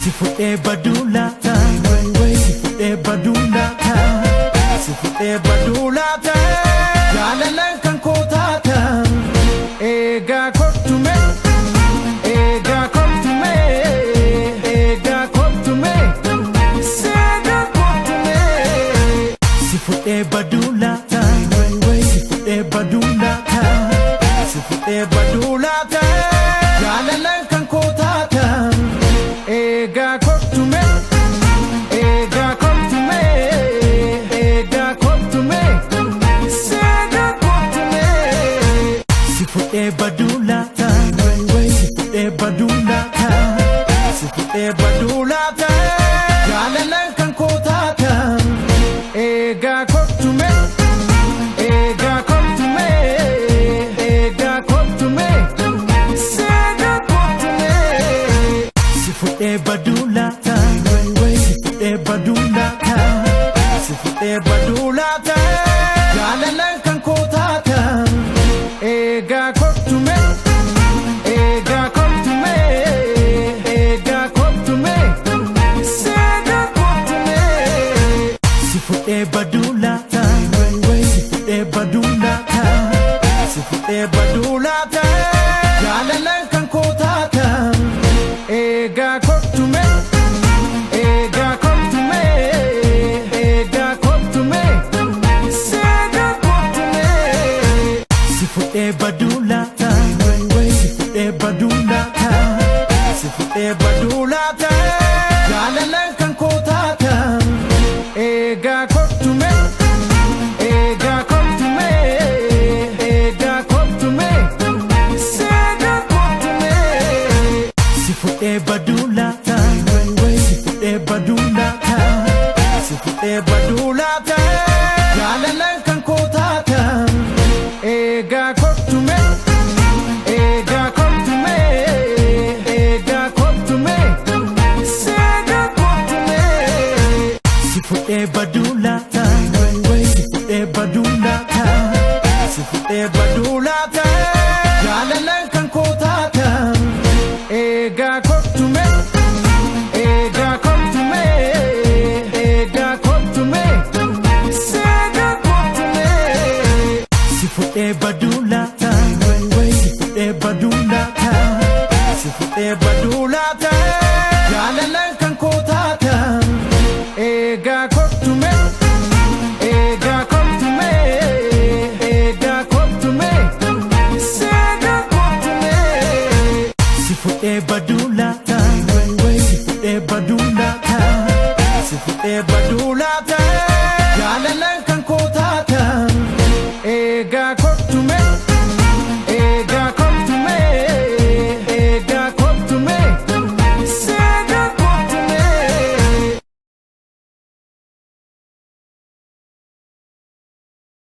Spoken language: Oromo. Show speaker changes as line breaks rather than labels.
Si fudhee baduu laata? Si fudhee baduu laata? Si fudhee baduu laata? Jaalalaan kan koo taata. Eegaa kottume, eegaa kottume, eegaa kottume, seegaa kottume. Si fudhee baduu laata? Si fudhee baduu laata? Si fudhee baduu laata? Jaalalaan kan koo taata. Eegaa kottume, eegaa kottume, eegaa kottume, seegaa kottume. Si fudhee baduu laata? Si fudhee baduu laata? Si fudhee baduu laata? Jaalalaan kan koo taata. Eegaa kottume, eegaa kottume, eegaa kottume, seegaa kottume. Si fudhee baduu laata? Si fudhee baduu laata? Si fudhee baduu laata? Jaalalaan kan koo taata. Eegaa kottume, eegaa kottume, eegaa kottume, seegaa kottume. Si fudhee baduu laata? Si fudhee baduu laata? Si fudhee baduu laata? Jaalalaan kan koo taata. Eegaa kottume, eegaa kottume, eegaa kottume, seegaa kottume. Si fudhee baduu laata? Si fudhee baduu laata? Si fudhee baduu laata? Jaalalaan kan koo taata. Eegaa kottume, eegaa kottume, eegaa kottume, seegaa kottume. Si fudhee baduu laata? Si fudhee baduu laata? Si fudhee baduu laata? Jaalalaan kan koo taata. Eegaa kottume, eegaa kottume, eegaa kottume, seegaa kottume. Si fudhee baduu